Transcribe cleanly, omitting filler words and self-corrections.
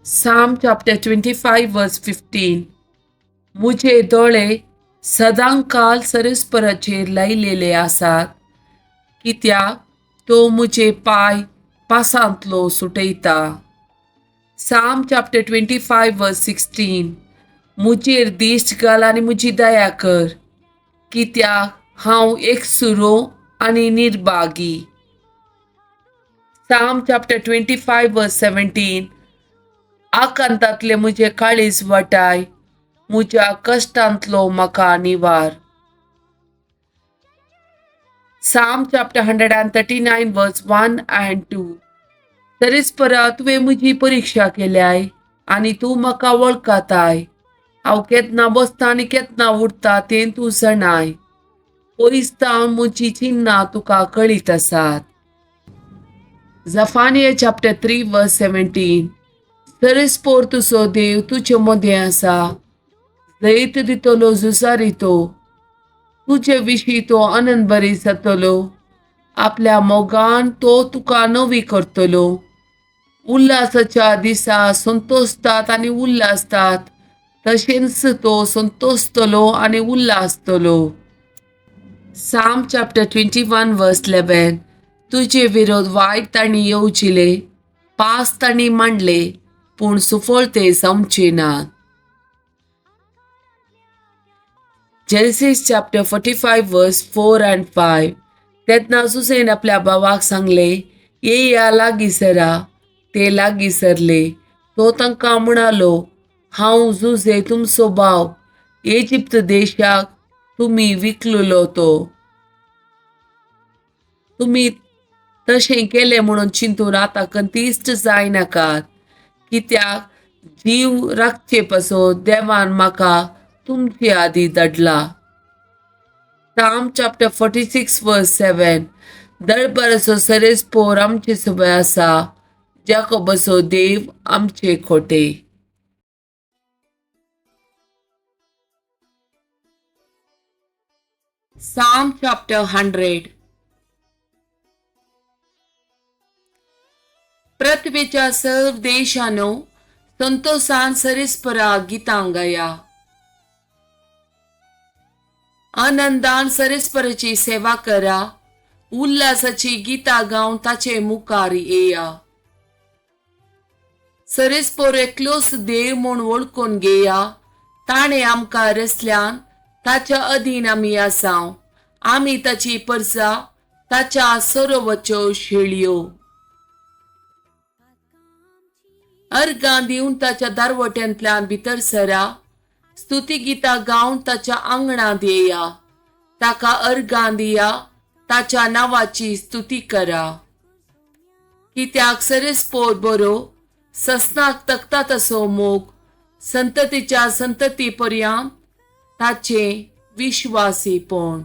Psalm chapter 25 verse 15. मुझे दोळे सदांकाल सरस्पराचेर लायलेले आसात, कित्याक तो मुझे पांय पासांतलो सुटयता. Psalm chapter 25 verse 16. मुजेर दिश्ट घाल आनी म्हजी दया कर, कित्याक हांव एकसुरो आनी निर्भागी. Psalm chapter 25 verse 17. आकांतांतले म्हजें काळीज वाटाय, म्हज्या कश्टांतलो म्हाका निवार. Psalm chapter 139 verse 1 and 2. सरेस्परा तुवें म्हजी परिक्षा केल्याय आनी तूं म्हाका वळखताय. हांव केन्ना बसता आनी केन्ना उठता तें तूं जाणाय. पयस सावन म्हजी चिन्नां तुका कळीत आसात. Zephaniah chapter 3 verse 17. सरेस्पोर तुजो देव तुजे मदें आसा, जैत दितलो झुजारी तो. तुजे विशीं तो आनंद बरी जातलो, आपल्या मोगान तो तुका नवी करतलो. उल्हासाच्या दिसा संतोषतात आनी उल्हासतात, तशेंच तो संतोषतलो आनी उल्हासतलो. Psalm chapter 21 verse 11. तुजे विरोध वायट तांणी येवजिले, पास तांणी मांडले, पूण सुफळ ते जावचे नात. Genesis chapter 45 verse 4 and 5. तेन्ना जुझेन आपल्या भावाक सांगले, येया लागीं सरा. ते लागीं सरले. तो तांकां म्हणालो, हांव जुझे तुमचो भाव, इजिप्त देशाक तुमी विकलेलो तो. तुमी तशें केलें म्हणून चिंतून आतां कंतीश्ट जायनाकात, कित्याक जीव राखचे पासून देवान म्हाका तुमचे आदीं धाडला. Psalm chapter 46 verse 7. दळबराचो सरेस्पोर आमचे सभय आसा, जाकोबाचो देव आमचे खोटे. Psalm chapter 100. पृथ्वीच्या सर्व देशानो संतोषान सरेस्परा गितां गाया. आनंदान सरेस्पराची सेवा करा, उल्हासाची गितां गावन ताचे मुखार येया. सरेस्पोर एकलोच देव म्हूण वळखून घेया. ताणें आमकां रचल्यान ताच्या अधीन आमी आसाव. आमी ताची परसा, ताच्या सरोवच्यो शेळयो. अर्गां दिवन ताच्या दारवट्यांतल्यान भितर सरा, स्तुती गितां गावन ताच्या आंगणांत येया. ताका अर्गां दिया, ताच्या नांवाची स्तुती करा. कित्याक सरेस्पोर बरो, ससनाक तकता तसो मोग, संततीच्या संतती पर्यंत ताचें विश्वासीपण.